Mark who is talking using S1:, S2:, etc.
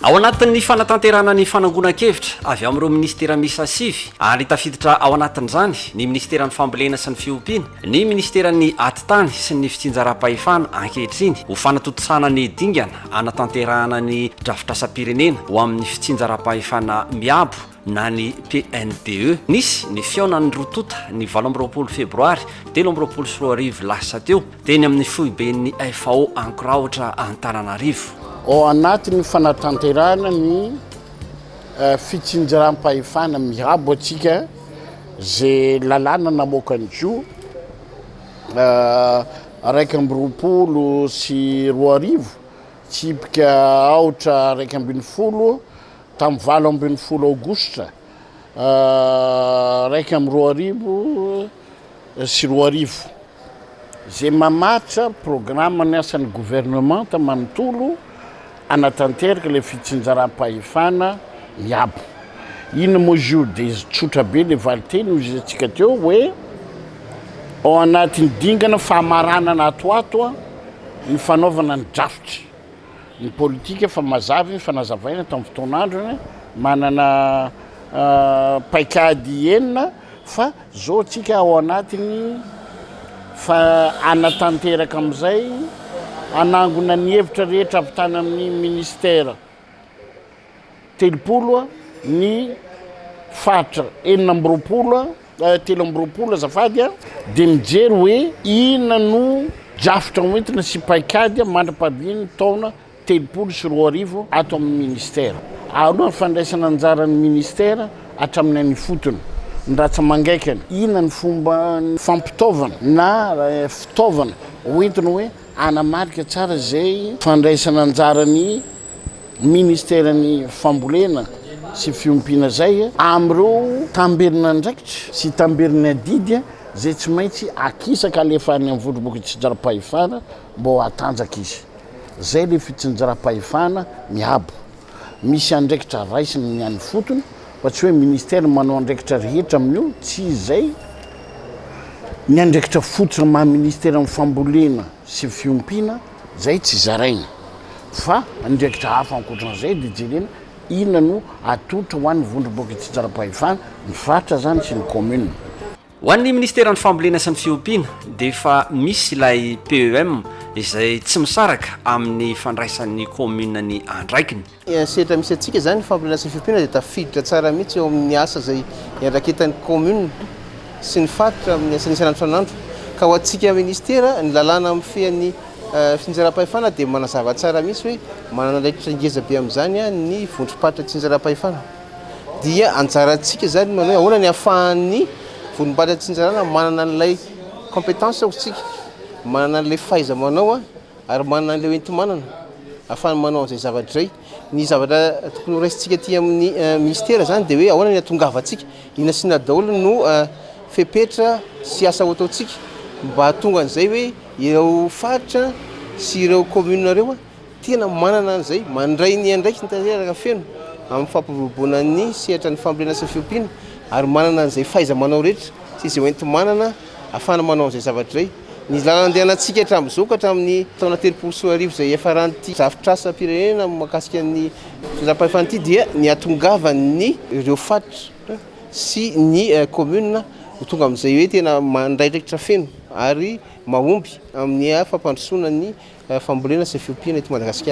S1: Ao anatin'ny fanatanterahana ny fanangonan-kevitra avy amin'ireo minisitera miisa sivy ary tafiditra ao anatin'izany ny minisiteran'ny Fambolena sy ny Fiompiana, ny minisiteran'ny Atitany sy ny Fitsinjaram-pahefana ankehitriny ho fanatontosana ny dingana hanatanterahana ny drafitrasam-pirenena ho amin'ny fitsinjaram-pahefana miabo na ny PNDE. Nisy ny fihaonan'ny roa tonta ny 28 febroary 2023 lasa teo teny amin'ny foiben'ny FAO Ankorahotra Antananarivo.
S2: Ao anatin'ny fanatanterahana ny fitsinjaram-pahefana miabo antsika izay lalàna namoaka ny jo 2021 tsipika aotra 11 tamin'ny 18 aogositra 2021, izay mamaritra programan'ny asan'ny governemanta manontolo hanatanteraka ilay fitsinjaram-pahefana miabo. Inona moa izy io? Dia tsotra be ilay valinteny hoy izy antsika teo hoe ao anatin'ny dingana famaranana ato ato ny fanaovana ny drafitra. Ny politika efa mazava iny fa nazavaina tamin'ny fotoan'androny, manana paikady enina fa zao tsika ao anatiny fa hanatanteraka amin'izay, hanangona ny hevitra rehetra avy tany amin'ny ministera 30, ny faritra 26, 23 azafady, dia mijery hoe inona no drafitra hoentina sy paikady mandra-pahavian'ny taona 2030 ato amin'ny ministera. Alohan'ny fandraisana anjaran'ny ministera hatramin'ny any ifotony, ny ratsa-mangaikany, inona ny fomba fampitaovana na fitaovana hoentina hoe hanamarika tsara izay fandraisana anjaran'ny Ministeran'ny Fambolena sy Fiompiana izay amin'ireo tamberin'andraikitra sy tamberin'adidy izay tsy maintsy akisaka alefa any amin'ny vondrom-boky itsinjaram-pahefana mba ho hatanjaka izy. Izay ilay fitsinjaram-pahefana miabo. Misy andraikitra raisiny ny any ifotony fa tsy hoe ministera manao andraikitra rehetra amin'io, tsy izay ny andraikitra fototra maha ministeran'ny Fambolena sy Fiompiana izay tsy zaraina. Fa andraikitra hafa ankoatran'izay dia jerena inona no atolotra ho an'ny vondrom-bahoaka itsinjaram-pahefana, ny faritra izany sy ny commune.
S1: Ho an'ny minisiteran'ny Fambolena sy ny Fiompiana dia efa misy ilay PEM izay tsy misaraka amin'ny fandraisan'ny commune ny andraikiny.
S3: Ny sehatra misy antsika izany, ny fambolena sy ny fiompiana dia tafiditra tsara mihitsy eo amin'ny asa izay iandraketan'ny commune sy ny faritra amin'ny asany isan'andro isan'andro. Ka ho antsika ministera, ny lalàna mifehy ny fitsinjaram-pahefana dia manazava tsara mihitsy hoe manana andraikitra ngeza be amin'izany ny vondrom-paritra itsinjaram-pahefana. Dia anjarantsika izany ny manao hoe ahoana ny ahafahan'ny vondrom-paritra itsinjarana manana an'ilay compétence hoy isika, manana an'ilay fahaiza-manao ary manana an'ilay hoenti-manana ahafahany manao an'izay zavatra izay. Ny zavatra tokony horaisintsika aty amin'ny ministera izany dia hoe ahoana ny hahatongavantsika, inona sy inona daholo no fepetra sy asa ho ataontsika mba hahatonga an'izay hoe ireo faritra sy ireo commune ireo tena manana an'izay, mandray ny andraikiny tanteraka feno amin'ny fampiroboroboana ny sehatra ny fambolena sy ny fiompiana ary manana an'izay fahaiza-manao rehetra sy izay hoenti-manana ahafahana manao an'izay zavatra izay. Ny lalana andehanantsika hatramin'izao ka hatramin'ny taona 2030 izay hiafaran'ity drafitrasam-pirenena mahakasika ny fitondram-pahefana ity dia ny hahatongavan'ny ireo faritra sy ny commune ho tonga amin'izay hoe tena mandray andraikitra feno ary mahomby amin'ny fampandrosoana ny fambolena sy ny fiompiana eto Madagasikara.